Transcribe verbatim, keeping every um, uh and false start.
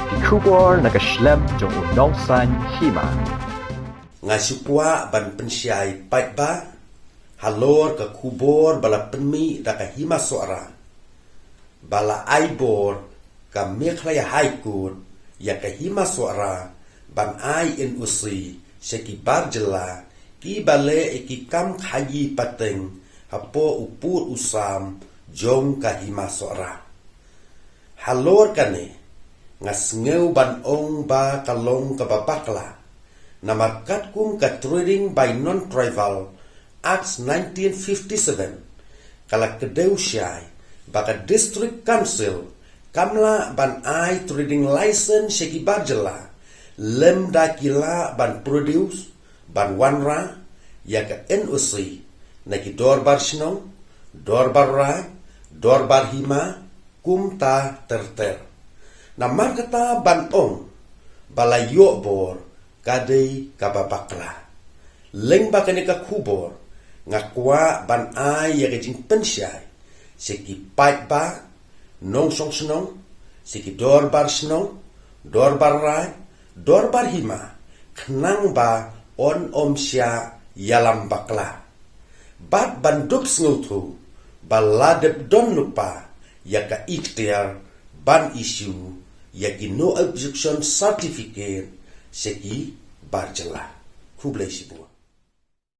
Ki khubor na ka shlem jong u nongsan hima. Nga shu kwah ban pynshai paidbah halor ka khubor ba la pynmih da ka Hima Sohra ba la ai bor ka Meghalaya High Court ïa ka Hima Sohra ban ai N O C sha ki bar jylla kiba leh ïa ki kam khaïi pateng hapoh u pud u sam jong ka Hima Sohra. Halor kane, nga sngew ban ong ba ka long kaba bakla. Namar katkum ka Trading by Non-Tribal Act nineteen fifty-seven, ka la kdew shai ba ka District Council kam lah ban ai trading license sha ki bar jylla lymda ki lah ban produce, ban wanrah ïa ka N O C na ki dorbar shnong, dorbar raid, dorbar hima, kumta ter ter. Namar kata ban ong ba la ïoh bor ka dei kaba bakla. Lyngba kane ka khubor, nga kwah ban ai ïa ka jingpynshai sha ki paidbah, nongshong shnong, sha ki dorbar shnong, dorbar raid, dorbar hima, khnang ba yn ym shah ïalam bakla. Bad ban dup sngewthuh ba la dep don lypa ïa ka ikhtiar ban issue ïa ki no objection certificate sha ki bar jylla. Khublei shibun.